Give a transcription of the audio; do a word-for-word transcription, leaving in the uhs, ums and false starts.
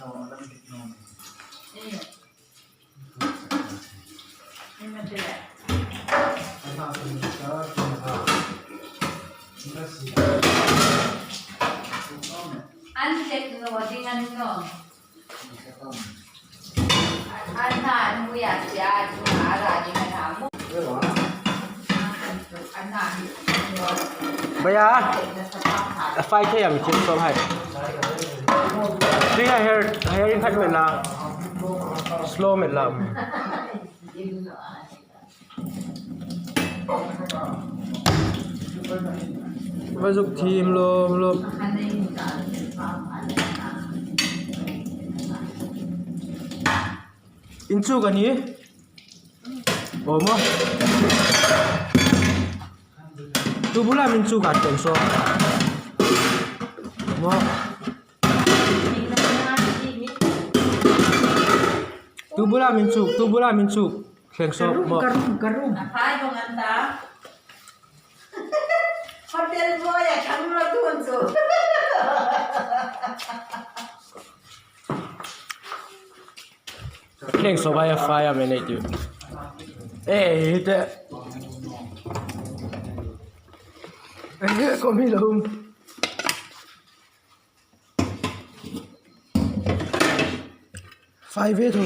An tek naw ding a ni naw. An hna an hmui a sia, an hna a ra ding a hna mu. An hna hi. Bhaiya, a fai thei am, thil sawm hai. Three hair, hair in khat met la. Slow met la. Va zuk thim lawm lawm. Inchuk a ni? Aw maw. Tu bula min chuk a teng so. Maw. Tu bula min chuk, tu bula min chuk. Thleng sawp maw. Ka rum, ka rum, ka rum. A phai bawk an ta. Hotel boy a thang ro tun chu. Thleng sawp a fai a men ei tiu. Eh, te. Eh, ko mi lo. Fai ve tho.